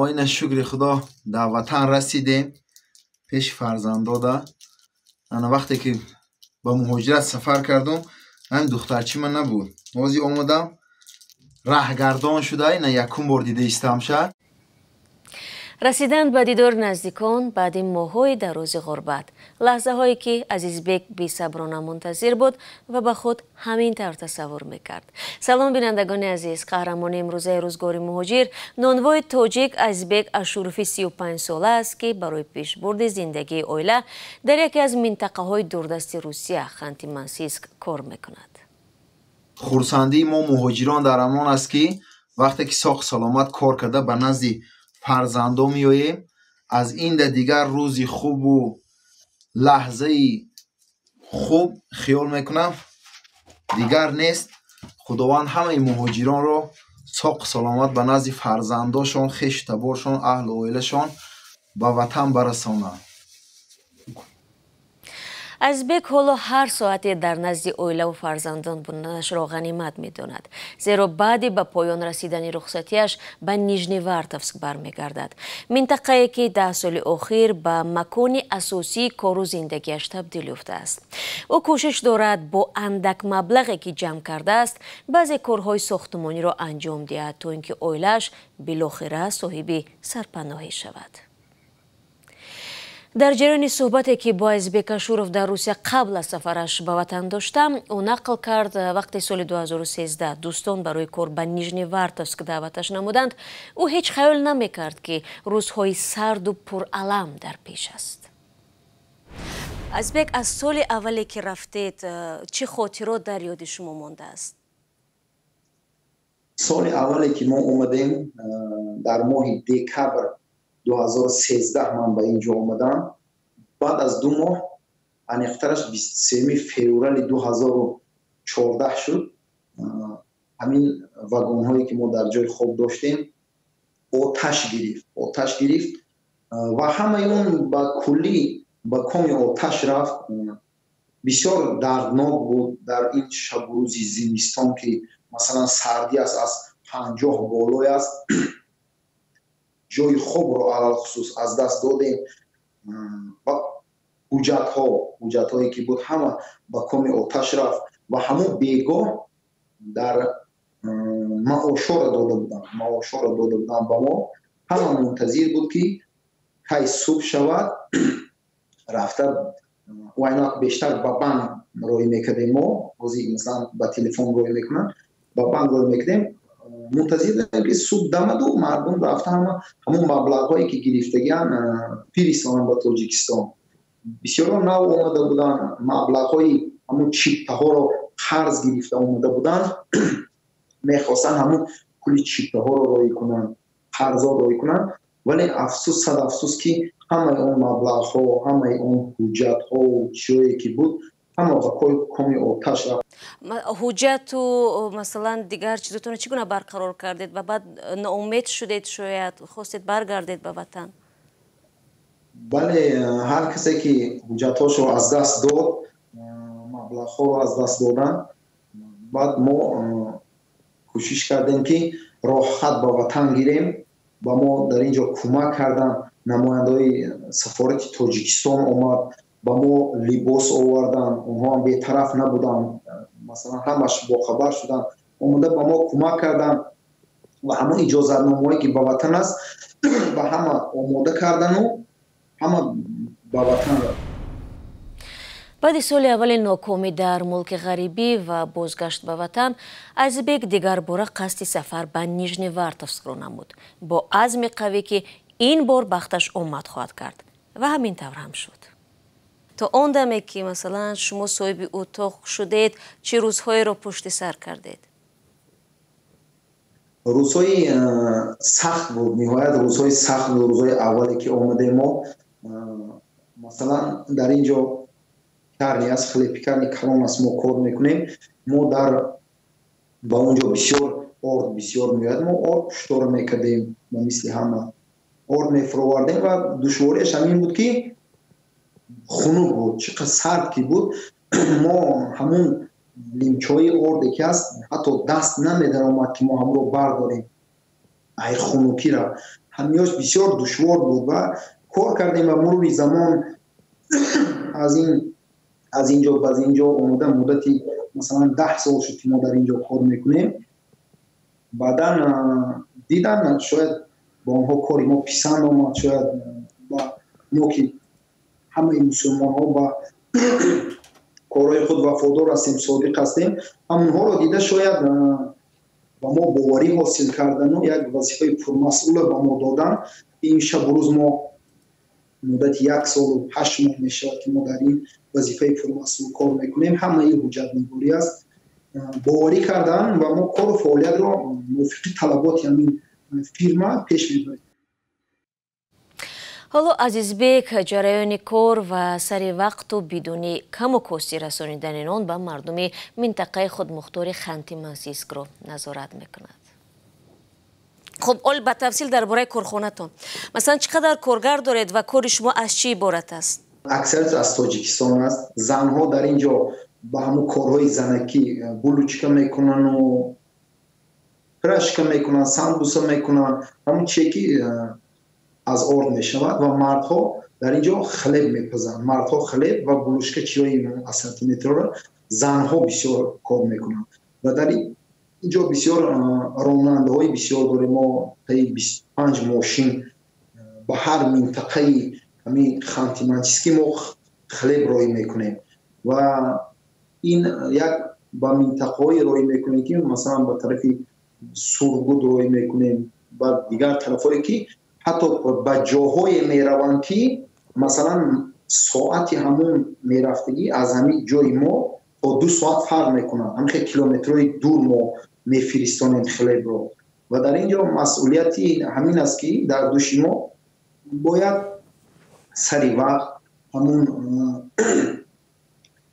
Мо ина, шукри Худо, дар ватан расидем, пеши фарзандода. Ана вақте ки ба муҳоҷират сафар кардум, ҳамин духтарчи ман набуд. Ҳозир омадам, раҳгардон шуда, ина якум бор дида истамша. Расидан ба дидори наздикон баъди моҳҳои дарози ғурбат, лаҳзаҳое ки Азизбек бесаброна мунтазир буд ва ба худ ҳамин тавр тасаввур мекард. Салом, бинандагони азиз! Қаҳрамони имрӯзаи «Рӯзгори муҳоҷир» нонвои тоҷик Азизбек Ашурови 35 сола аст, ки барои пешбурди зиндагии оила дар яке аз минтақаҳои дурдасти Русия, Ханти Мансиск, кор мекунад. Хурсандии мо муҳоҷирон дар амон аст, ки вақте ки соҳ саломат кор карда ба назди фарзандо меоем, аз инда дигар рӯзи хубу лаҳзаи хуб, хиёл мекунам, дигар нест. Худованд ҳамаи муҳоҷиронро соқу саломат ба назди фарзандошон, хешу таборшон, аҳлу оилашон ба ватан барасонад. Азизбек ҳоло ҳар соате дар назди оилаву фарзандон буданашро ғанимат медонад, зеро баъди ба поён расидани рухсатиаш ба Нижневартовск бармегардад, минтақае ки 10 соли охир ба макони асосии кору зиндагиаш табдил ёфтааст. Ӯ кӯшиш дорад бо андак маблағе, ки ҷамъ кардааст, баъзе корҳои сохтумониро анҷом диҳад, то ин ки оилааш билохира соҳиби сарпаноҳӣ шавад. Дар ҷараёни суҳбате, ки бо Азизбек Ашуров дар Русия қабл аз сафараш ба ватан доштам, ӯ нақл кард, вақте соли 2013 дӯстон барои кор ба Нижневартовск даъваташ намуданд, ӯ ҳеҷ хаёл намекард, ки рӯзҳои сарду пуралам дар пеш аст. Азизбек, аз соли аввале, ки рафтед, чӣ хотирот дар ёди шумо мондааст? Соли аввале, ки мо омадем, дар моҳи декабр 2013 ман ба ин ҷо омадам. Баъд аз 2 моҳ, аниқтараш 23 феврали 2014 шуд, ҳамин вагонҳое, ки мо дар ҷои хоб доштем, оташ гирифт, оташ гирифт ва ҳамаи он ба куллӣ ба коми оташ рафт. Бисёр дарднок буд дар ин шабу рӯзи зимистон, ки масалан сардӣ аст, аз 50 болой аст. Ҷои хобро алалхусус аз даст додем ва ҳуҷҷатҳо, ҳуҷҷатҳое, ки буд, ҳама ба коми оташ рафт. Ва ҳамон бегоҳ дар маошҳоро дода буданд, маошҳоро дода буданд ба мо. Ҳама мунтазир буд, ки кай субҳ шавад, рафта вайна бештар ба банк роҳӣ мекардем мо. Ҳозир масалан ба телефон роҳӣ мекунанд, ба банк роҳӣ мекардем. Мунтазир будем, ки субҳ дамаду мардум рафта ҳама ҳамон маблағҳое, ки гирифтагиан, фиристонанд ба Тоҷикистон. Бисёро нав омада буданд, маблағҳои ҳамон чиптаҳоро қарз гирифта омада буданд, мехостанд ҳамон пули чиптаҳоро роҳӣ кунанд, қарзҳо роҳӣ кунанд. Вале афсӯс, сад афсӯс, ки ҳамаи он маблағҳо, ҳамаи он ҳуҷҷатҳо, чиҳое ки буд, ҳама ба коми оташ рафт. Ҳуҷҷату масалан дигар чизотонро чӣ гуна барқарор кардед ва баъд ноумед шудед, шояд хостед баргардед ба ватан? Бале, ҳар касе, ки ҳуҷҷатҳошро аз даст дод, маблағҳоро аз даст доданд. Баъд мо кӯшиш кардем, ки роҳхат ба ватан гирем. Ба мо дар ин ҷо кӯмак карданд, намояндаҳои сафорати Тоҷикистон омад, ба мо либос оварданд. Онҳоам бетараф набуданд, масалан ҳамаш бохабар шуданд, омода ба мо кӯмак карданд ва ҳамон иҷозатномаҳое, ки ба ватан аст, ба ҳама омода кардану ҳама ба ватан рафт. Баъди соли аввали нокомӣ дар мулки ғарибӣ ва бозгашт ба ватан, Азизбек дигарбора қасди сафар ба Нижневартовскро намуд, бо азми қавӣ, ки ин бор бахташ омад хоҳад кард, ва ҳамин тавр ҳам шуд. То он даме, ки масалан шумо соҳиби утоқ шудед, чӣ рӯзҳоеро пушти сар кардед? Рӯзҳои сахт буд, ниҳоят рӯзҳои сахт буд. Рӯзҳои аввале, ки омадем мо, масалан дар ин ҷо пекарня аст, хеле пекарни калон аст, мо кор мекунем. Мо дар ба он ҷо бисёр орд бисёр меояд, мо орд пуштора мекардем, ба мисли ҳама орд мефуровардем. Ва душвориаш ҳамин буд, ки хунук буд, чӣ қадр сард ки буд, мо ҳамун лимчаҳои орде, ки ҳаст, ҳатто даст намедаромад, ки мо ҳамонро бардорем, ай хунукира. Ҳамиёш бисёр душвор буд ва кор кардем ва мурури замон аз ин ҷо ба ин ҷо омода, муддати масалан 10 сол шуд, ки мо дар ин ҷо кор мекунем. Баъдан дидан, шояд ба онҳо кори мо писанд омад, шояд ба мо, ки ҳамаи мусулмонҳо ба корҳои худ вафодор ҳастем, содиқ ҳастем, ҳамонҳоро дида, шояд ба мо боварӣ ҳосил кардану як вазифаи пурмасъула ба мо додан. Ин шабу рӯз мо муддати 1 солу 8 моҳ мешавад, ки мо дар ин вазифаи пурмасъул кор мекунем. Ҳамаи ҳуҷҷатнигорӣ аст. Боварӣ кардан ва мо кору фаъолиятро мувофиқи талаботи ҳамин фирма пеш мебарем. Ҳоло Азизбек ҷараёни кор ва сари вақту бидуни каму костӣ расонидани нон ба мардуми минтақаи худмухтори Ханти Мансийскро назорат мекунад. Хуб, ҳол ба тафсил дар бораи корхонатон. Масалан, чӣ қадар коргар доред ва кори шумо аз чӣ иборат аст? Аксарият аз Тоҷикистон аст. Занҳо дар ин ҷо ба ҳамун корҳои занакӣ, булочка мекунану пирожка мекунанд, самбуса мекунанд, ҳамун чие, ки аз орд мешавад, ва мардҳо дар ин ҷо хлеб мепазанд. Мардҳо хлеб ва булочка, чиҳои ассортиментро занҳо бисёр кор мекунанд. Ва дар ин ҷо бисёр ронандаҳои бисёр дорем. Мо таи 25 мошин ба ҳар минтақаи ҳамин Ханти-Мансийский мо хлеб роҳӣ мекунем ва ин як ба минтақаҳое роҳӣ мекунем, ки масалан ба тарафи Сургут роҳӣ мекунем, ба дигар тарафҳое, ки ҳатто ба ҷоҳое мераванд, ки масалан соати ҳамун мерафтагӣ аз ҳамин ҷои мо то 2 соат фарқ мекунад. Ҳамин хел километрҳои дур мо мефиристонем хлебро. Ва дар ин ҷо масъулияти ҳамин аст, ки дар дӯши мо бояд сари вақт ҳамун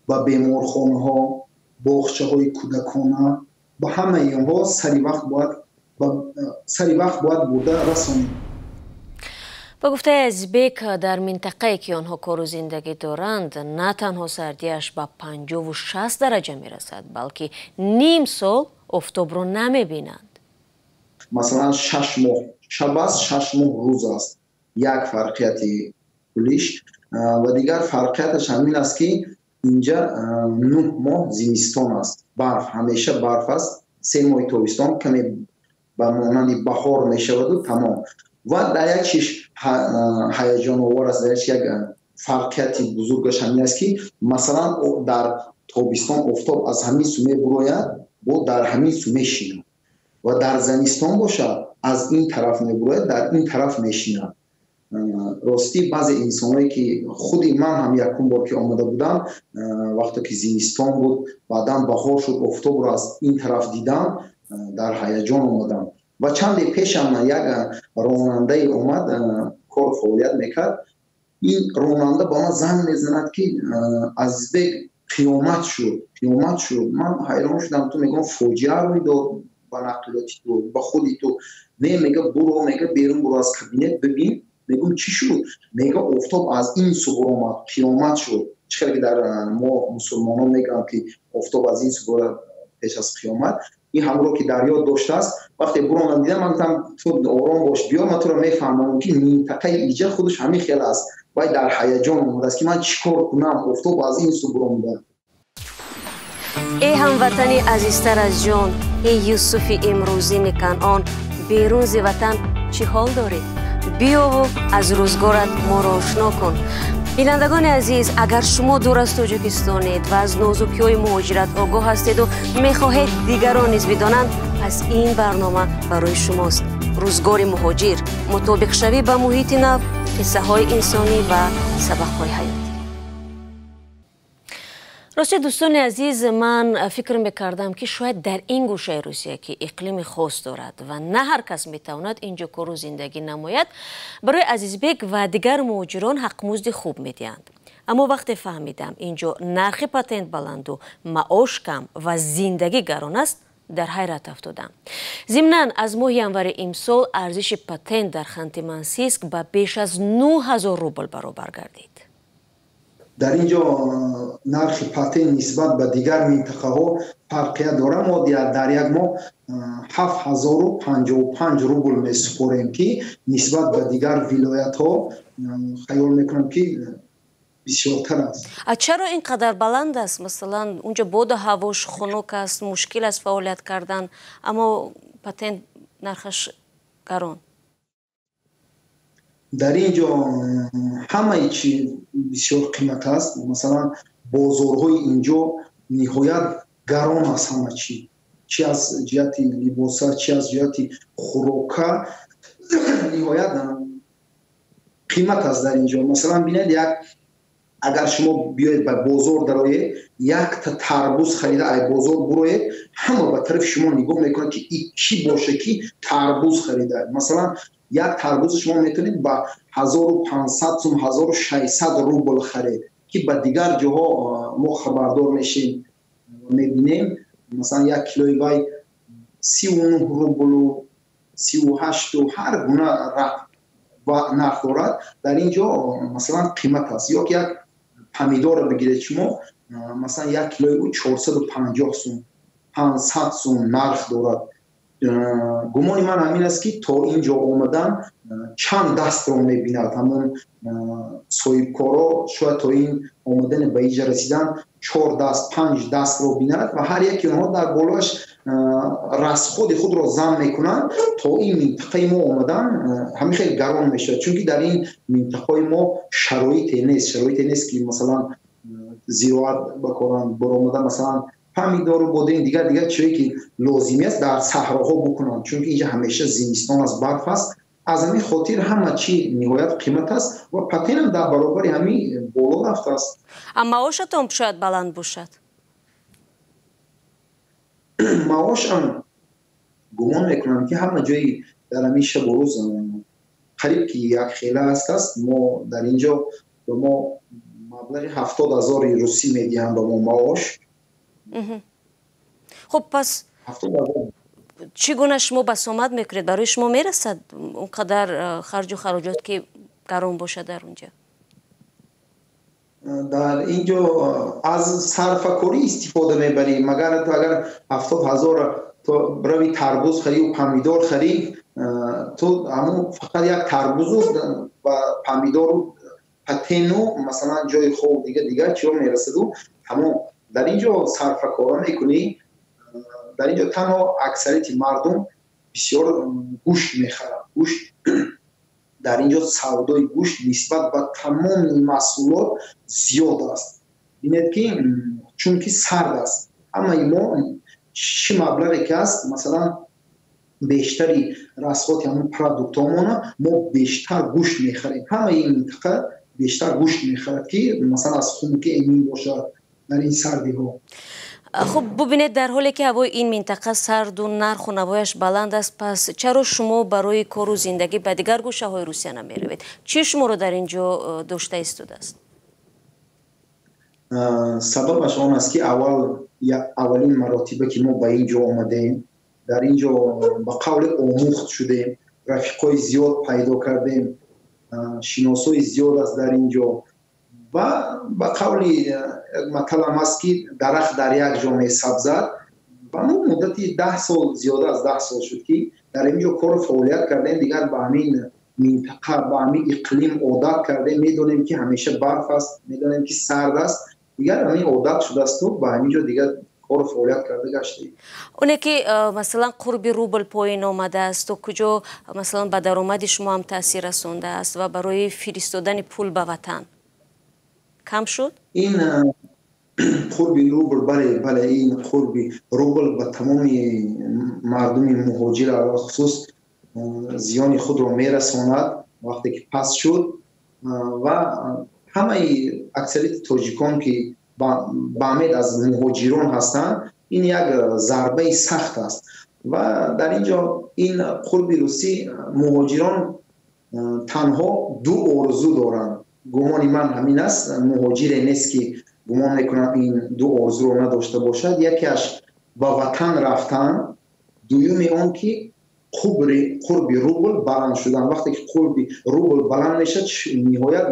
ба беморхонаҳо, боғчаҳои кӯдакона, ба ҳамаи онҳо сари вақт бояд бурда расонем. Ба гуфтаи Азизбек, дар минтақае, ки онҳо кору зиндагӣ доранд, на танҳо сардиаш ба 50-60 дараҷа мерасад, балки ним сол офтобро намебинанд. Масалан, 6 моҳ шаб аст, 6 моҳ рӯз аст. Як фарқияти куллиш. Ва дигар фарқияташ ҳамин аст, ки инҷа 9 моҳ зимистон аст, барф, ҳамеша барф аст. 3 моҳи тобистон каме ба монанди баҳор мешаваду тамом. Ва дар як чиз ҳаяҷоновар аст, дар як фарқияти бузургаш ҳамин аст, ки масалан дар тобистон офтоб аз ҳамин сӯ мебурояд, бо дар ҳамин сӯ мешинад, ва дар зимистон бошад, аз ин тараф мебурояд, дар ин тараф мешинад. Ростӣ, баъзе инсонҳое, ки худи ман ҳам якум бор ки омада будам, вақте ки зимистон буд, баъдан баҳор шуд, офтобро аз ин тараф дидам, дар ҳаяҷон омадам. Ва чанде пешам як ронандае омад, кору фаъолият мекард. Ин ронанда ба ман занг мезанад, ки Азизбек, қиёмат шуд, қиёмат шуд. Ман ҳайрон шудам, ту мегӯям, фоҷиа рӯй дод ба нақлиёти ту, ба худи ту? Не, мега, буро, мега, берун буро аз кабинет, бибин. Мегӯм, чӣ шуд? Мега, офтоб аз ин сӯ буромад, қиёмат шуд. Чӣ хеле ки дар мо мусулмонон мегӯям, ки офтоб аз ин сӯ бурад пеш аз қиёмат, ин ҳамро ки дар ёд доштааст. Вақте буромадам, дидам, ман гуфтам, ту ором бош, биё, ман туро мефаҳмонам, ки минтақаи иҷа худаш ҳамин хел аст. Вай дар ҳаяҷон омадааст, ки ман чӣ кор кунам, офтоб аз ин сӯ буромада. Эй ҳамватани азизтар аз ҷон, эй Юсуфи имрӯзини Канъон, берун зи ватан чӣ ҳол дорӣ? Биёву аз рӯзгорат моро ошно кун. Бинандагони азиз, агар шумо дур аз Тоҷикистонед ва аз нозукиҳои муҳоҷират огоҳ ҳастеду мехоҳед дигарон низ бидонанд, пас ин барнома барои шумост. Рӯзгори муҳоҷир, мутобиқшавӣ ба муҳити нав, қиссаҳои инсонӣ ва сабақҳои ҳаётӣ. Рости, дӯстони азиз, ман фикр мекардам, ки шояд дар ин гӯшаи Русия, ки иқлими хос дорад ва на ҳар кас метавонад инҷо кору зиндагӣ намояд, барои Азизбек ва дигар муҳоҷирон ҳақмузди хуб медиҳанд. Аммо вақте фаҳмидам, инҷо нархи патент баланду маош кам ва зиндагӣ гарон аст, дар ҳайрат афтодам. Зимнан, аз моҳи январи имсол арзиши патент дар Ханти Мансийск ба беш аз 9000 рубл баробар гардид. Дар ин ҷо нархи патент нисбат ба дигар минтақаҳо фарқият дорад. Мо дар як моҳ 7055 рубл месупорем, ки нисбат ба дигар вилоятҳо хаёл мекунам, ки бисёртар аст. А чаро ин қадар баланд аст? Масалан, унҷо боду ҳавош хунук аст, мушкил аст фаъолият кардан, аммо патент нархаш гарон. Дар ин ҷо ҳамаи чи бисёр қимат аст. Масалан, бозорҳои инҷо ниҳоят гарон аст ҳама чи, чи аз ҷиҳати либоса, чи аз ҷиҳати хӯрока ниҳоят қимат аст дар ин ҷо. Масалан, бинед, як агар шумо биёед, ба бозор дароед, якта тарбуз харида ай бозор буроед, ҳама ба тарафи шумо нигоҳ мекунад, ки и чӣ боша, ки тарбуз харида. Масалан, як тарбуз шумо метавонед ба 1500 сум, 1600 рубл харед, ки ба дигар ҷоҳо мо хабардор мешем, мебинем, масалан, як килои вай 39 рублу 38-ту ҳар гуна нарх дорад. Дар ин ҷо, масалан, қимат аст. Ё ки як помидорро бигиред шумо, масалан, як килои ӯ 450 сум, 500 сум нарх дорад. Гумони ман ҳамин аст, ки то ин ҷо омадан чанд дастро мебинад ҳамон соҳибкоро. Шояд то ин омадани ба инҷа расидан чор даст, панҷ дастро бинад ва ҳар яки онҳо дар болоаш расходи худро зам мекунанд. То ин минтақаи мо омадан ҳамин хеле гарон мешавад, чунки дар ин минтақаи мо шароите нест, шароите нест, ки масалан зироат бикоранд, баромада, масалан, помидору бодин, дигар дигар чизе, ки лозимӣ аст, дар саҳроҳо бикунанд, чунки инҷа ҳамеша зимистон аст, барф аст. Аз ҳамин хотир ҳама чӣ ниҳоят қимат аст ва патентам дар баробари ҳамин боло рафтааст. А маошатон шояд баланд бошад? Маошам, гумон мекунам, ки ҳама ҷои дар ҳамин шабу рӯз қариб ки якхела аст. Мо дар ин ҷо ба мо маблағи 70 000-и русӣ медиҳанд ба мо маош. Хуб, пас чӣ гуна шумо басомад мекунед? Барои шумо мерасад он қадар харҷу хароҷот, ки гарон бошад дар унҷа? Дар ин ҷо аз сарфакорӣ истифода мебарӣ. Магар ту агар 70 000 то рави тарбуз харию помидор харӣ, ту ҳамун фақат як тарбузу ва помидору патену, масалан, ҷои хоб, дигар дигар чиҳо мерасаду тамом. Дар ин ҷо сарфакорӣ мекунӣ. Дар ин ҷо танҳо аксарияти мардум бисёр гӯшт мехаранд. Гӯшт дар ин ҷо, савдои гӯшт нисбат ба тамоми маҳсулот зиёд аст. Бинед, ки чунки сард аст, ҳамаи мо чӣ маблағе ки аст, масалан, бештари расходи ҳамон продуктҳомона мо бештар гӯшт мехарем. Ҳамаи ин минтақа бештар гӯшт мехарад, ки масалан аз хунукӣ эмин бошад дар ин сардиҳо. Хуб, бубинед, дар ҳоле ки ҳавои ин минтақа сарду нарху навояш баланд аст, пас чаро шумо барои кору зиндагӣ ба дигар гӯшаҳои Русия намеравед? Чӣ шуморо дар ин ҷо дошта истодааст? Сабабаш он аст, ки аввал, аввалин маротиба, ки мо ба ин ҷо омадем, дар ин ҷо ба қавли омӯхт шудем, рафиқҳои зиёд пайдо кардем, шиносои зиёд аст дар ин ҷо. Ва ба қавли маталам аст, ки дарахт дар як ҷо месабзад. Ва мо муддати 10 сол, зиёда аз 10 сол шуд, ки дар ин ҷо кору фаъолият кардем. Дигар ба ҳамин минтақа, ба ҳамин иқлим одат кардем. Медонем, ки ҳамеша барф аст, медонем, ки сард аст. Дигар ҳамин одат шудаасту ба ҳамин ҷо дигар кору фаъолият карда гаштем. Оне ки масалан қурби рубл поин омадааст, то куҷо, масалан, ба даромади шумо ҳам таъсир расондааст ва барои фиристодани пул ба ватан кам шуд? Ин қурби рубл, бале, бале, ин қурби рубл ба тамоми мардуми муҳоҷир, алалхусус, зиёни худро мерасонад, вақте ки паст шуд. Ва ҳамаи аксарияти тоҷикон, ки баъмед аз муҳоҷирон ҳастанд, ин як зарбаи сахт аст. Ва дар ин ҷо ин қурби русӣ, муҳоҷирон танҳо ду орзу доранд, гумони ман ҳамин аст. Муҳоҷире нест, ки гумон мекунам, ин ду орзуро надошта бошад. Якеаш ба ватан рафтан, дуюми он ки қурби рубл баланд шудан. Вақте ки қурби рубл баланд мешавад, ниҳоят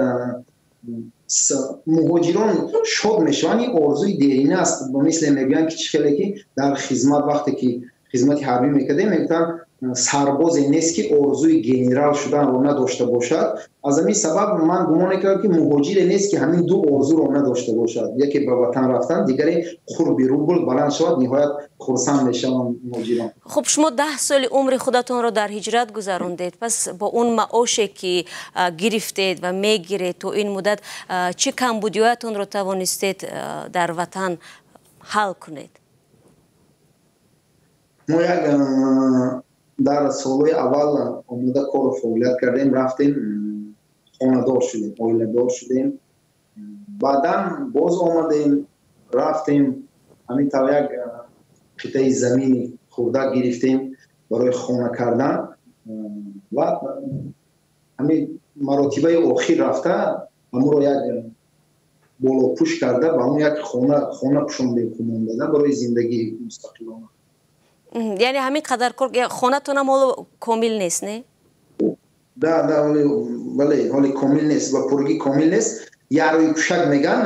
муҳоҷирон шод мешаванд. Ин орзуи дерина аст. Ба мисле мегӯянд, ки чӣ хеле ки дар хизмат вақте ки Хизмати ҳарбӣ мекардем, мегуфтанд, сарбозе нест, ки орзуи генерал шуданро надошта бошад. Аз ҳамин сабаб ман гумон мекардам, ки муҳоҷире нест, ки ҳамин ду орзуро надошта бошад: яке ба ватан рафтан, дигаре қурби рубл баланд шавад, ниҳоят хурсанд мешаванд муҳоҷирон. Хуб, шумо 10 соли умри худатонро дар ҳиҷрат гузарондед. Пас бо он маоше, ки гирифтед ва мегиред, то ин муддат чӣ камбудиҳоятонро тавонистед дар ватан ҳал кунед? Мо як дар солҳои аввал омода кору фаъолият кардем, рафтем, хонадор шудем, оиладор шудем. Баъдан боз омадем, рафтем, ҳамин тавр як қитъаи замини хурдак гирифтем барои хона кардан ва ҳамин маротибаи охир рафта, ҳамонро як болопӯш карда, ба ҳамон як хона пӯшондем, хумондада барои зиндагии мустақилона. Яъне ҳамин қадар кор, хонатонам ҳоло комил нест, не? Да, бале, ҳоли комил нест, ба пургӣ комил нест. Ярӯи пӯшак меган,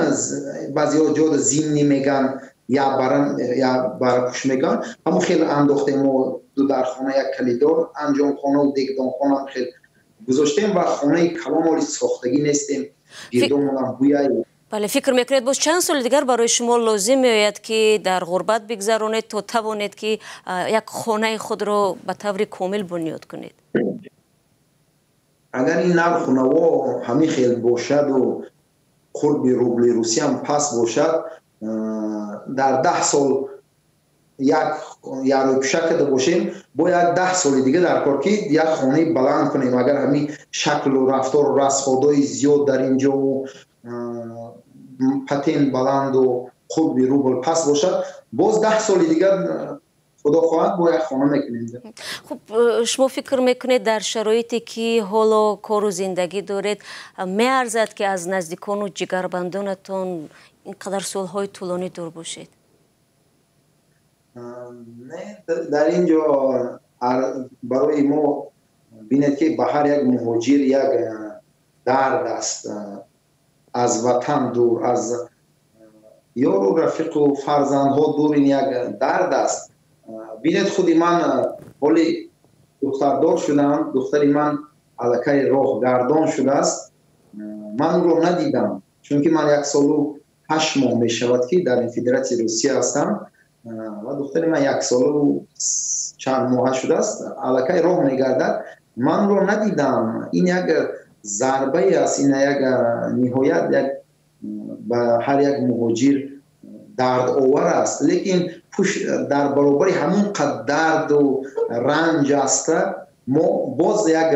баъзеҳо ҷода зимний меган, я барапӯш меган. Ҳамон хел андохтем мо ду дархона, як калидор, анҷомхонаву дегдонхона хел гузоштем ва хонаи калон ҳоли сохтагӣ нестем, гирдомонам гӯяй. Бале, фикр мекунед, боз чанд соли дигар барои шумо лозим меояд, ки дар ғурбат бигзаронед, то тавонед, ки як хонаи худро ба таври комил бунёд кунед? Агар ин нарху наво ҳамин хел бошаду қурби рубли русиям паст бошад, дар 10 сол як ярӯйпӯшак карда бошем, бо як 10 соли дига дар кор, ки як хонаи баланд кунем. Агар ҳамин шаклу рафтору расходҳои зиёд дар ин ҷову патент баланду қурби рубл паст бошад, боз 10 соли дигар, худо хоҳад, бо як хона мекунем. Хуб, шумо фикр мекунед, дар шароите, ки ҳоло кору зиндагӣ доред, меарзад, ки аз наздикону ҷигарбандонатон ин қадар солҳои тӯлонӣ дур бошед? Не, дар ин ҷо барои мо, бинед, ки ба ҳар як муҳоҷир як дард аст. Аз ватан дур, аз ёру рафиқу фарзандҳо дур, ин як дард аст. Бинед, худи ман ҳоли духтардор шудам, духтари ман аллакай роҳгардон шудааст. Ман ӯро надидам, чунки ман 1 солу 8 моҳ мешавад, ки дар Федератсияи Русия ҳастам ва духтари ман 1 солу чанд моҳа шудааст, аллакай роҳ мегардад. Ман ӯро надидам. Ин як зарбае аст, ин як ниҳоят як ба ҳар як муҳоҷир дардовар аст. Лекин дар баробари ҳамон қад дарду ранҷ аста, мо боз як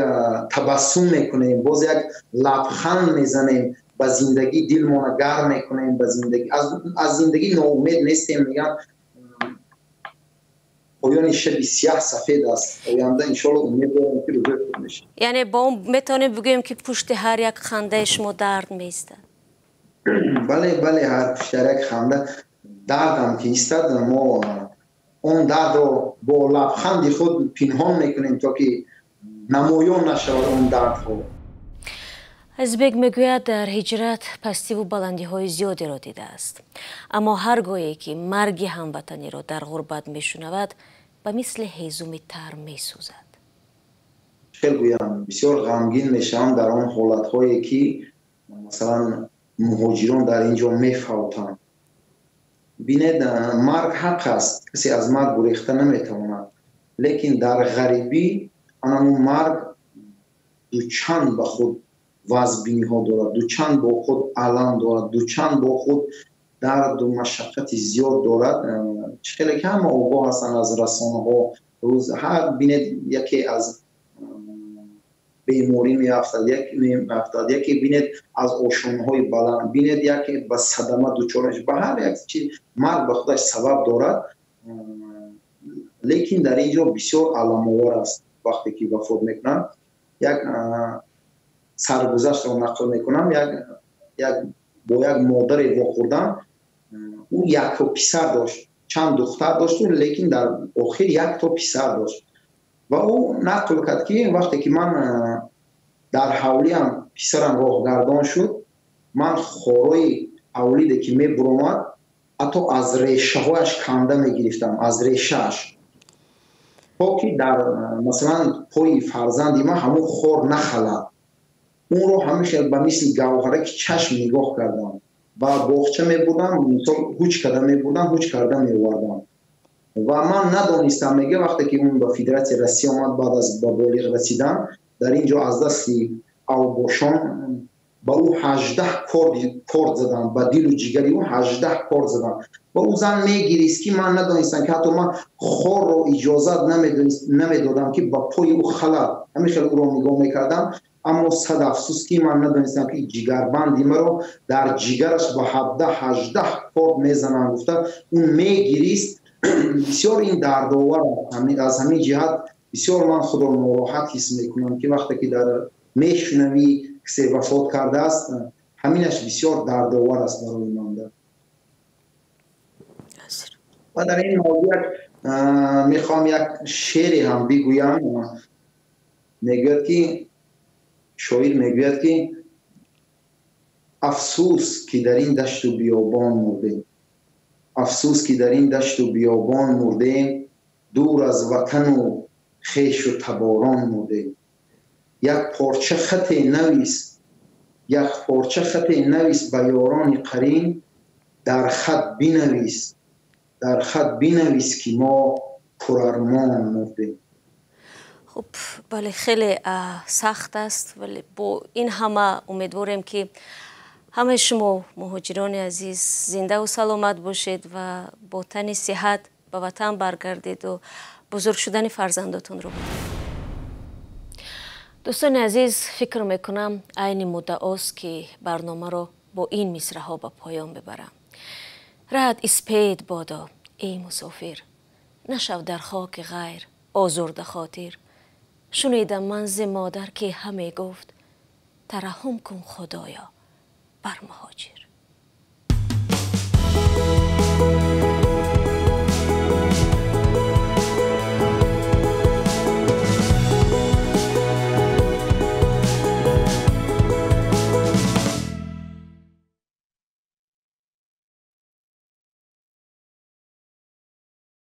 табассум мекунем, боз як лабханд мезанем ба зиндагӣ, дилмона гарм мекунем ба зиндагӣ, аз зиндагӣ ноумед нестем. Мегӯям, поёни шаби сиёҳ сафед аст. Оянда, иншоалло, умед дорем, ки рӯзои хуб мешавад. Яъне бо он метавонем бигӯем, ки пушти ҳар як хандаи шумо дард меистад? Бале, ҳар пушти ҳар як ханда дардам ки истад, мо он дардро бо лабханди худ пинҳон мекунем, то ки намоён нашавад он дардҳо. Азизбек мегӯяд, дар ҳиҷрат пастиву баландиҳои зиёдеро дидааст, аммо ҳар гоҳе ки марги ҳамватаниро дар ғурбат мешунавад, ба мисли ҳезуми тар месӯзад. Хел гӯям, бисёр ғамгин мешавам дар он ҳолатҳое, ки масалан муҳоҷирон дар ин ҷо мефавтанд. Бинед, марг ҳақ аст, касе аз марг гурехта наметавонад, лекин дар ғарибӣ анамун марг дучанд ба худ вазбиниҳо дорад, дучанд бо худ алам дорад, дучанд бо худ дарду машаққати зиёд дорад. Чӣ хеле ки ҳама огоҳ ҳастанд аз расонаҳо, рӯз ҳар бинед, яке аз беморӣ меафтад, меафтад, яке, бинед, аз ошонаҳои баланд, бинед, яке ба садама дучор мешавад. Ба ҳар як чиз марг ба худаш сабаб дорад, лекин дар ин ҷо бисёр аламовар аст, вақте ки вафот мекунанд. Як саргузаштро нақл мекунам. Як бо як модаре вохӯрдам. Ӯ якто писар дошт, чанд духтар дошту, лекин дар охир якто писар дошт. Ва ӯ нақл кард, ки вақте ки ман дар ҳавлиам писарам роҳгардон шуд, ман хорои ҳавлиде ки мебуромад, ҳатто аз решаҳояш канда мегирифтам, аз решааш. То ки дар, масалан, пои фарзанди ман ҳамун хор нахалад. Онро ҳамин хел ба мисли гавҳараки чашм нигоҳ кардам. Ба боғча мебурдам, мисол, ҳуч карда мебурдам, ҳуч карда меовардам. Ва ман надонистам, мега, вақте ки он ба Федератсияи Россия омад, баъд аз ба болиғ расидан, дар ин ҷо аз дасти авбошон ба ӯ 18 корд заданд, ба дилу ҷигари ӯ 18 корд заданд. Ва ӯ зан мегирист, ки ман надонистам, ки ҳатто ман хорро иҷозат намедодам, ки ба пои ӯ халад. Ҳамин хел ӯро нигоҳ мекардам, аммо сад афсӯс, ки ман надонистам, ки ҷигарбанди маро дар ҷигараш ба 17-18 корд мезананд, гуфта ӯ мегирист. Бисёр ин дардовар. Аз ҳамин ҷиҳат бисёр ман худро нороҳат ҳис мекунам, ки вақте ки дар мешунавӣ, кисе вафот кардааст, ҳаминаш бисёр дардовар аст барои ман. Ва дар ин мавзӯъ мехоҳам як шеъре ҳам бигӯям. Мегӯяд ки, шоир мегӯяд, ки афсӯс, ки дар ин дашту биёбон мурдем, афсӯс, ки дар ин дашту биёбон мурдем, дур аз ватану хешу таборон мурдем. Як порча хате навис, як порча хате навис ба ёрони қарин, дар хат бинавис, дар хат бинавис, ки мо пурармон мурдем. Хуб, бале, хеле сахт аст, вале бо ин ҳама умедворем, ки ҳамаи шумо, муҳоҷирони азиз, зиндаву саломат бошед ва бо тани сиҳат ба ватан баргардеду бузург шудани фарзандотонро. Дӯстони азиз, фикр мекунам, айни муддаост, ки барномаро бо ин мисраҳо ба поён бибарам. Раҳат испед бодо, эй мусофир, нашав дар хоки ғайр озурда хотир. Шунидам ман зи модар, ки ҳаме гуфт: тараҳҳум кун, Худоё, бар муҳоҷир.